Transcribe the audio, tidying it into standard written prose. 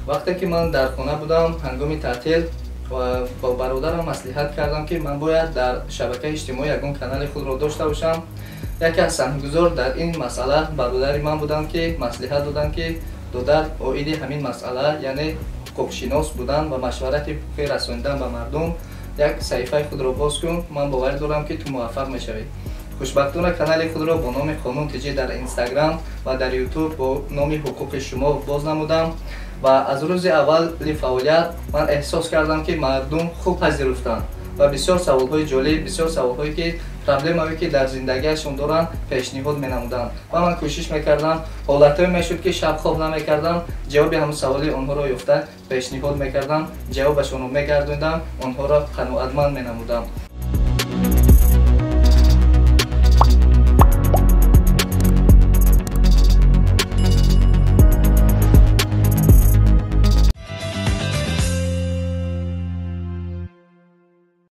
Вақте ки ман дар хона будам ҳангоми таътил ва бо бародарам маслиҳат кардам, ки ман бояд дар шабакаи иҷтимоӣ ягон канали худро дошта бошам. Яке аз саҳмгузор дар ин масъала бародари ман буданд, ки маслиҳат доданд, ки додар, оиди ҳамин масъала, яъне ҳуқуқшинос будан ва машварати ҳуқуқӣ расонидан ба мардум, як саҳифаи худро боз кун, ман боварӣ дорам, ки ту муваффақ мешавӣ. Хушбахтона, канали худро бо номи Қонун ТЖ дар Инстаграм ва дар Ютуб бо номи Ҳуқуқи шумо боз намудам ва аз рӯзи аввали фаъолият ман эҳсос кардам, ки мардум хуб пазируфтанд ва бисёр саволҳои ҷолиб, бисёр саволҳое ки проблемае ки дар зиндагиашон доранд, пешниҳод менамуданд ва ман кӯшиш мекардам. Ҳолатҳое мешуд, ки шаб хоб намекардам, ҷавоби ҳамун саволи онҳоро ёфта пешниҳод мекардам, ҷавобашонро мегардондам, онҳоро қаноатманд менамудам.